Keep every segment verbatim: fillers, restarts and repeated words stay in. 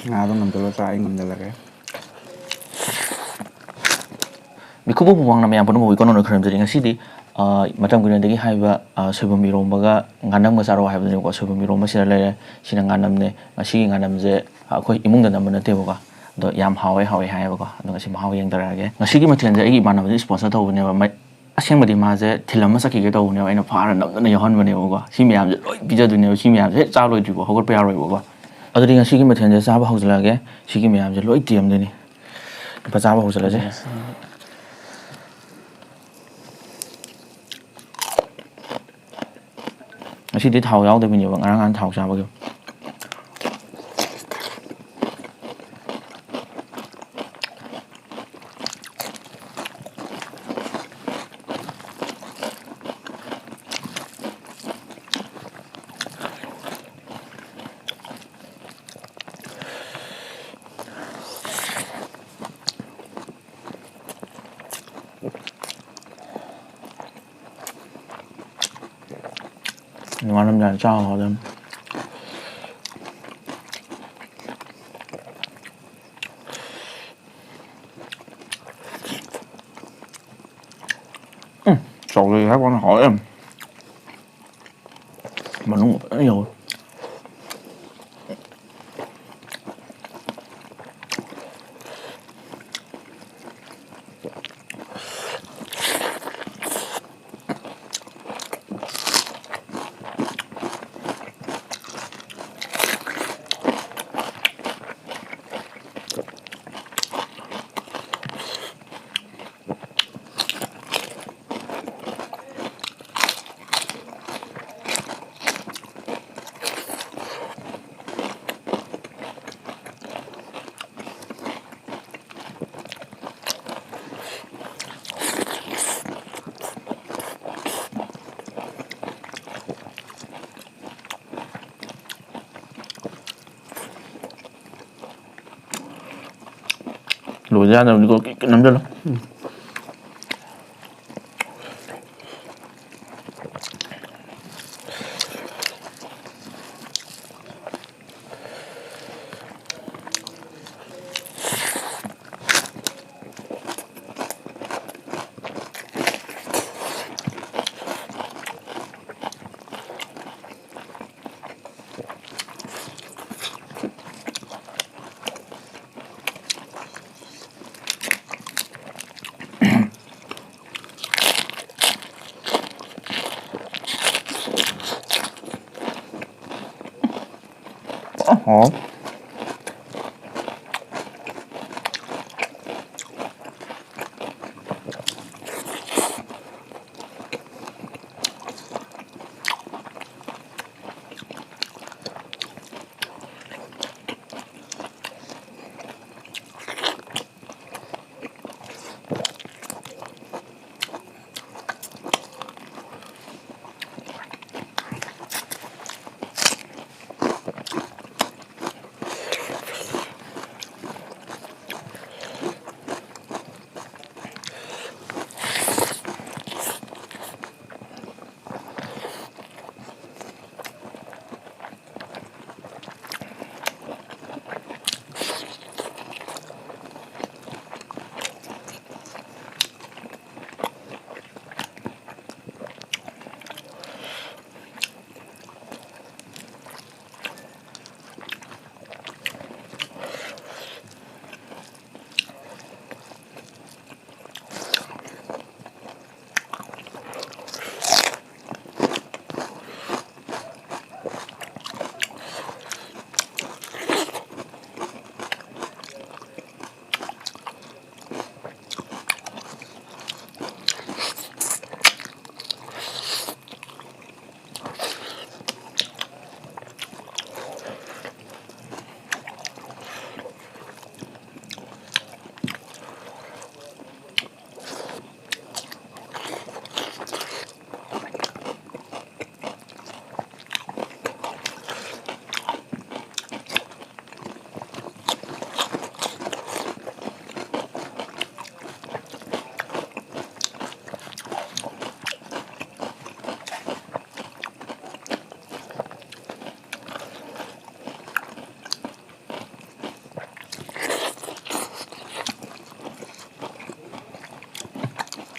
ꯉꯥꯗꯣ ꯉꯝꯖꯜꯂꯣ, ꯆꯥ ꯑꯩ ꯉꯝꯖꯜꯂꯒꯦ꯫ ꯃꯤꯀꯨꯞ ꯑꯃ ꯄꯨꯡ ꯃꯌꯥꯝ ꯄꯨꯝꯅꯃꯛꯄꯨ ꯏꯀꯣꯟ ꯀꯣꯟꯅ ꯈꯨꯔꯨꯝꯖꯔꯤ꯫ ꯉꯁꯤꯗꯤ, ꯑ, ꯃꯇꯝ ꯀꯨꯏꯅꯗꯒꯤ ꯍꯥꯏꯕ, ꯑ, ꯁꯣꯏꯕꯨꯝ ꯏꯔꯣꯝꯕꯒ ꯉꯥꯅꯝꯒ ꯆꯥꯔꯛꯑꯣ ꯍꯥꯏꯕꯗꯨꯅꯦꯕꯀꯣ꯫ ꯁꯣꯏꯕꯨꯝ ꯏꯔꯣꯝꯕ ꯁꯤꯗ ꯂꯩꯔꯦ꯫ ꯁꯤꯅ ꯉꯥꯅꯝꯅꯦ꯫ ꯉꯁꯤꯒꯤ ꯉꯥꯅꯝꯁꯦ ꯑꯩꯈꯣꯏ ꯏꯃꯨꯡꯗ ꯅꯝꯕ ꯅꯠꯇꯦꯕꯀꯣ꯫ ꯑꯗꯣ ꯌꯥꯝ ꯍꯥꯎꯋꯦ, ꯍꯥꯎꯋꯦ ꯍꯥꯏꯌꯦꯕꯀꯣ꯫ ꯑꯗꯣ ꯉꯁꯤ ꯃꯍꯥꯎ ꯌꯦꯡꯗꯔꯛꯑꯒꯦ꯫ ꯉꯁꯤꯒꯤ ꯃꯊꯦꯜꯁꯦ ꯑꯩꯒꯤ ꯏꯃꯥꯟꯅꯕꯗ sponsor ꯇꯧꯕꯅꯦꯕ꯫ ꯃꯩ-, ꯑꯁꯦꯡꯕꯗꯤ ꯃꯥꯁꯦ ꯊꯤꯜꯂꯝꯃ ꯆꯠꯈꯤꯒꯦ ꯇꯧꯕꯅꯦꯕ꯫ ꯑꯩꯅ ꯐꯥꯔ ꯅꯝꯗꯅ ꯌꯥꯎꯍꯟꯕꯅꯦꯕꯀꯣ꯫ ꯁꯤ ꯃꯌꯥꯝꯁꯦ ꯂꯣꯏ ꯄꯤꯖꯗꯣꯏꯅꯦꯕ꯫ ꯁꯤ ꯃꯌꯥꯝꯁꯦ ꯍꯦꯛ ꯆꯥ ꯂꯣꯏꯗ꯭ꯔꯤꯕꯣ ꯍꯧꯒꯠꯄ ꯌꯥꯔꯣꯏꯕꯀꯣ꯫ ꯑꯗꯨꯗꯤ ꯉꯁꯤꯒꯤ ꯃꯊꯦꯜꯁꯦ ꯆꯥꯕ ꯍꯧꯖꯤꯜꯂꯛꯑꯒꯦ꯫ ꯁꯤꯒꯤ ꯃꯌꯥꯝꯁꯦ ꯂꯣꯏ ꯇꯦꯝꯗꯣꯏꯅꯤ꯫ ꯂꯨꯄꯥ ꯆꯥꯕ ꯍꯧꯖꯤꯜꯂꯁꯦ꯫ ꯉꯁꯤꯗꯤ ꯊꯥꯎ ꯌꯥꯎꯗꯕꯤꯅꯦꯕ, ꯉꯔꯥꯡ ꯅꯍꯥꯟ ꯊꯥꯎ ꯆꯥꯕꯒꯤ꯫ ꯅꯣꯡꯉꯥꯜꯂꯝꯗꯥꯏꯗ ꯆꯥꯕ ꯍꯥꯎꯗꯣꯏꯅꯤ꯫ ꯎꯝ, ꯆꯥꯎꯂꯩ ꯍꯥꯏꯕ ꯋꯥꯅꯤ, ꯍꯥꯎꯋꯦ ꯌꯥꯝ꯫ ꯃꯅꯨꯡ ꯐꯖꯅ ꯌꯧꯋꯦ꯫ ꯂꯣꯏꯗ ꯌꯥꯗꯕꯅꯤꯀꯣ, ꯀꯤꯛ ꯀꯤꯛ ꯅꯝꯖꯜꯂꯣ꯫ ꯑꯣ꯫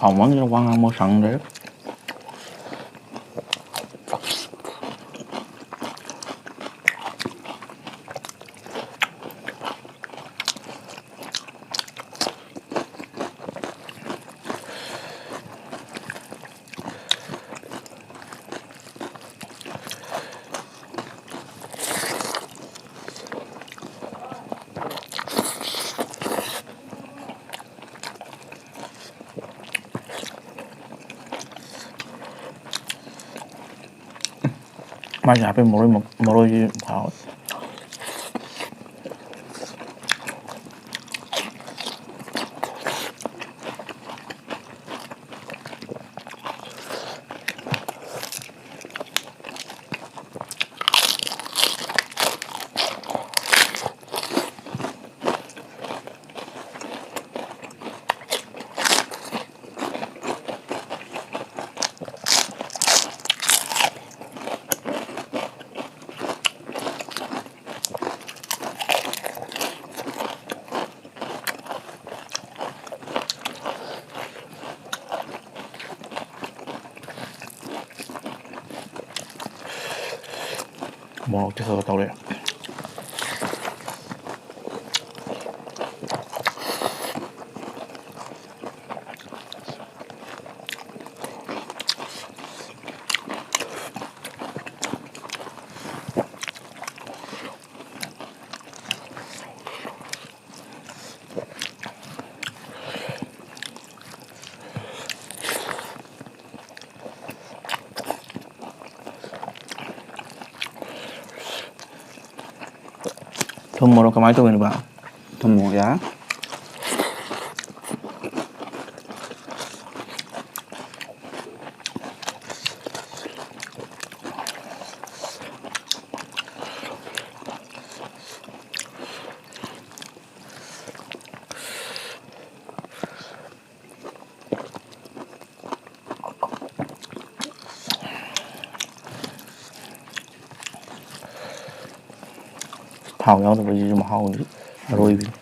ꯍꯥꯎꯃꯟꯗꯅ ꯋꯥ ꯉꯥꯡꯕ ꯁꯪꯗ꯭ꯔꯦ꯫ ꯃꯥꯒꯤ ꯍꯥꯞꯄꯩ ꯃꯔꯣꯏ ꯃ-, ꯃꯔꯣꯏꯁꯤ ꯍꯥꯎꯋꯦ꯫ ꯃꯣꯔꯣꯛꯇꯤ ꯈꯔ ꯈꯔ ꯇꯧꯔꯛꯑꯦ꯫ ꯊꯨꯝ ꯃꯣꯔꯣꯛ ꯀꯃꯥꯏꯅ ꯇꯧꯋꯤꯅꯣꯕ? ꯊꯨꯝ ꯃꯣꯔꯣꯛ ꯌꯥꯔꯦ꯫ ꯊꯥꯎ ꯌꯥꯎꯗꯕꯁꯤꯁꯨ ꯃꯍꯥꯎꯗꯤ ꯑꯔꯣꯏꯕꯤꯅꯤ꯫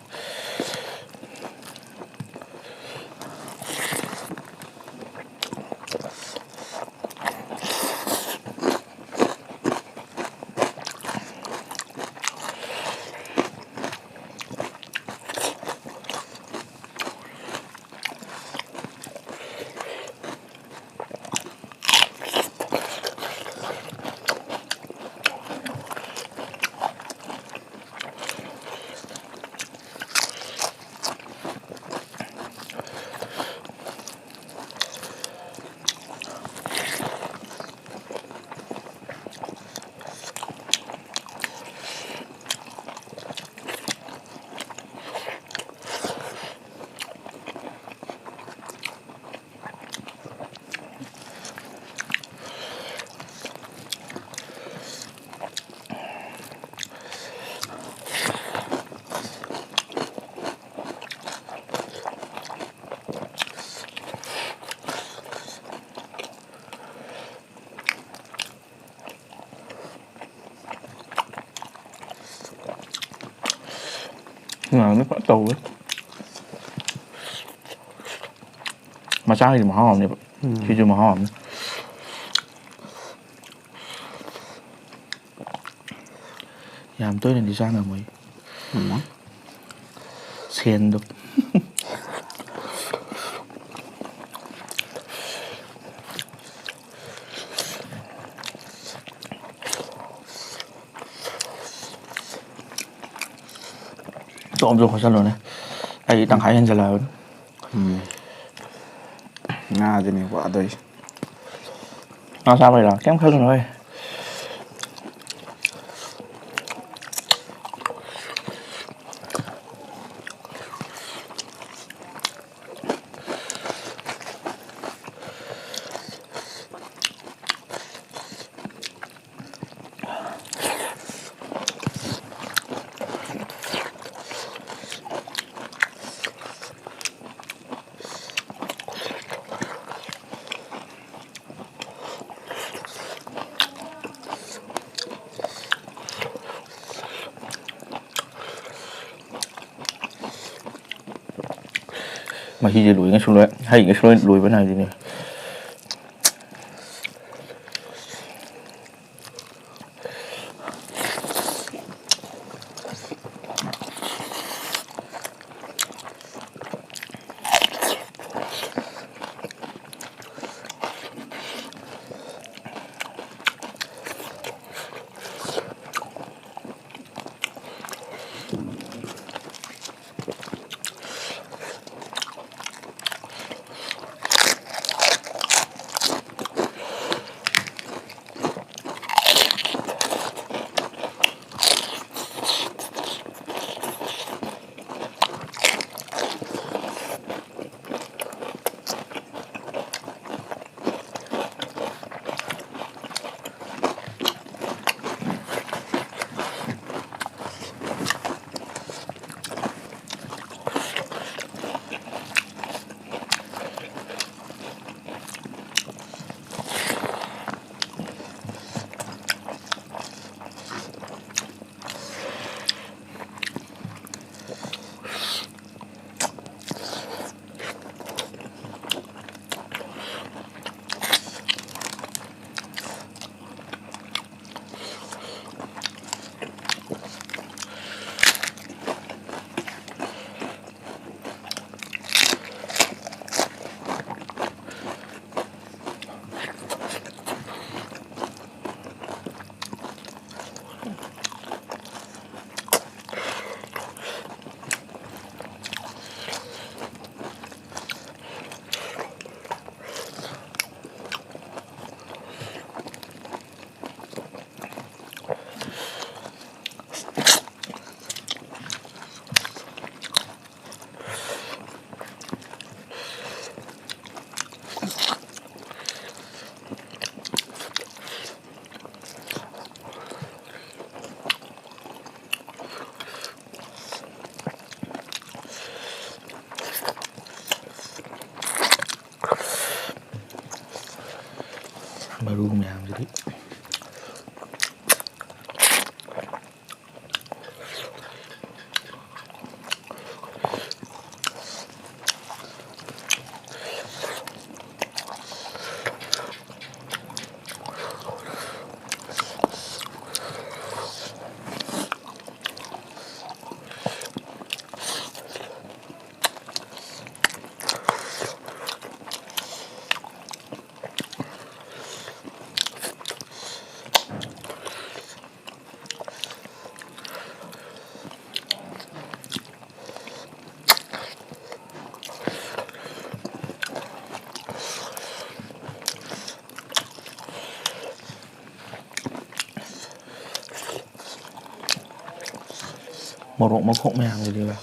ꯉꯥꯡꯅ ꯐꯖ ꯇꯧꯋꯦ꯫ ꯃꯆꯥꯒꯤꯗꯤ ꯃꯍꯥꯎ ꯑꯃꯅꯦꯕ꯫ ꯎꯝ꯫ ꯁꯤꯁꯨ ꯃꯍꯥꯎ ꯑꯃꯅꯤ꯫ ꯌꯥꯝ ꯇꯣꯏꯅꯗꯤ ꯆꯥ ꯉꯝꯃꯣꯏ꯫ ꯎꯝ꯫ ꯁꯦꯟꯗꯣ꯫ ꯆꯣꯞ ꯆꯣꯞ ꯈꯣꯠꯆꯜꯂꯨꯅꯦ꯫ ꯑꯩ ꯇꯪꯈꯥꯏ ꯍꯦꯟꯖꯜꯂꯛꯑꯕꯅꯤ꯫ ꯎꯝ꯫ ꯉꯥꯗꯨꯅꯤ ꯋꯥꯗꯣꯏꯁꯦ꯫ ꯉꯥ ꯆꯥꯕꯩꯔꯣ? ꯀꯩꯝ ꯈꯜꯂꯨꯅꯨ ꯍꯦ꯫ ꯃꯍꯤꯁꯦ ꯂꯣꯏꯅ ꯁꯨꯡꯂꯣꯏ, ꯍꯩꯒ ꯁꯨꯡꯂꯣꯏ ꯂꯣꯏꯕ ꯅꯥꯏꯗꯦꯅꯦ꯫ ꯃꯔꯨ ꯃꯌꯥꯝꯁꯤꯗꯤ꯫ ꯃꯣꯔꯣꯛ ꯃꯈꯣꯛ ꯃꯌꯥꯝꯁꯤꯗꯤꯕ꯫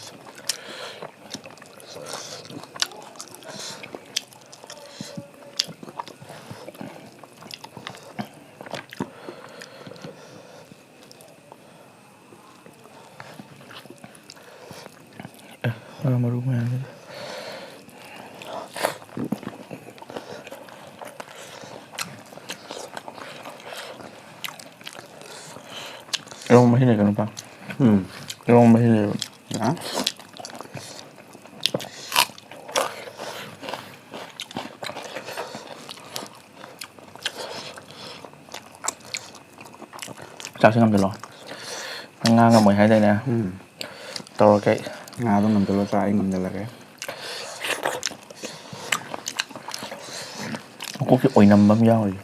ꯑꯦ, ꯉꯥ ꯃꯔꯨ ꯃꯌꯥꯝꯁꯤꯗꯤ꯫ ꯏꯔꯣꯡ ꯃꯍꯤ ꯂꯩꯒꯅꯨ ꯄꯥ꯫ ꯎꯝ꯫ ꯏꯔꯣꯡ ꯃꯍꯤ ꯂꯩꯕ꯫ ꯌꯥ꯫ ꯆꯥꯛꯁꯤ ꯉꯝꯁꯤꯜꯂꯣ꯫ ꯅꯪ ꯉꯥ ꯉꯝꯃꯣꯏ ꯍꯥꯏꯗꯥꯏꯅꯦ? ꯎꯝ꯫ ꯇꯧꯔꯒꯦ ꯑꯩ꯫ ꯉꯥꯗꯣ ꯉꯝꯁꯤꯜꯂꯣ, ꯆꯥꯛ ꯑꯩ ꯉꯝꯁꯤꯜꯂꯒꯦ꯫ ꯃꯀꯣꯛꯁꯦ ꯑꯣꯏꯅꯝꯕ ꯑꯃ ꯌꯥꯎꯔꯤ꯫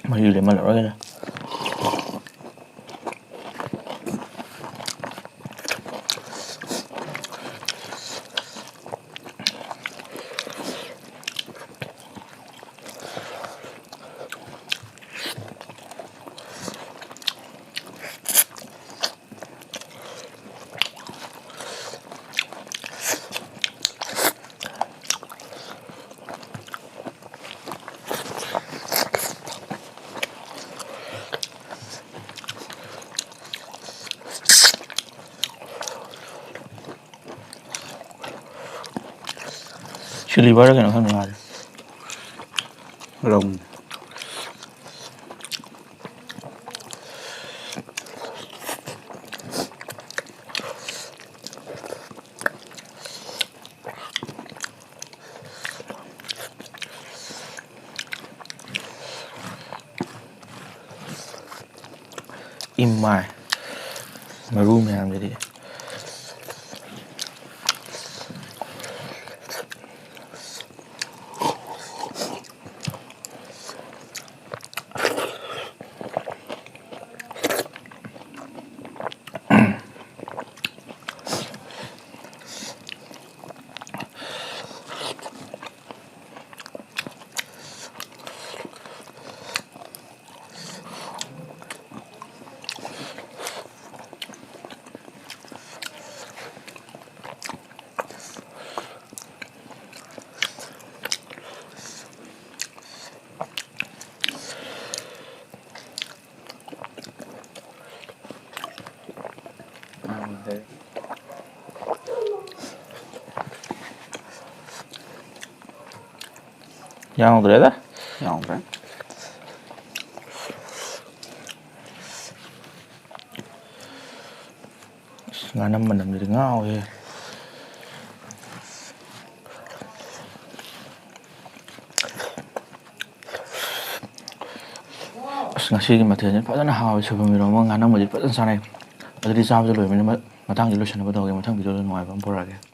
ꯃꯍꯤ ꯂꯦꯝꯍꯜꯂꯔꯣꯏꯒꯦꯗ꯫ ꯗꯤꯂꯤꯚꯔ ꯀꯩꯅꯣ ꯈꯪꯗꯦ ꯃꯥꯗꯤ꯫ ꯔꯧ꯫ ꯏꯃꯥꯏ꯫ ꯃꯔꯨ ꯃꯌꯥꯝꯁꯤꯗꯤ꯫ ꯌꯥꯎꯗ꯭ꯔꯦꯗ꯫ ꯌꯥꯎꯗ꯭ꯔꯦ꯫ ꯑꯁ, ꯉꯥꯅꯝ ꯃꯅꯝꯁꯤꯗꯤ ꯉꯥꯎꯋꯦ꯫ ꯑꯁ, ꯉꯁꯤꯒꯤ ꯃꯊꯦꯜꯁꯦ ꯐꯖꯅ ꯍꯥꯎꯋꯦ꯫ ꯁꯣꯏꯕꯨꯝ ꯏꯔꯣꯝꯕ, ꯉꯥꯅꯝꯒꯗꯤ ꯐꯖꯅ ꯆꯥꯅꯩ꯫ ꯑꯗꯨꯗꯤ ꯆꯥꯕꯁꯨ ꯂꯣꯏꯕꯅꯤꯅ ꯃ-, ꯃꯇꯥꯡꯁꯤ ꯂꯣꯏꯁꯤꯟꯅꯕ ꯇꯧꯒꯦ꯫ ꯃꯊꯪ ꯚꯤꯗꯤꯑꯣꯗ ꯅꯨꯡꯉꯥꯏꯕ ꯑꯃ ꯄꯨꯔꯛꯑꯒꯦ꯫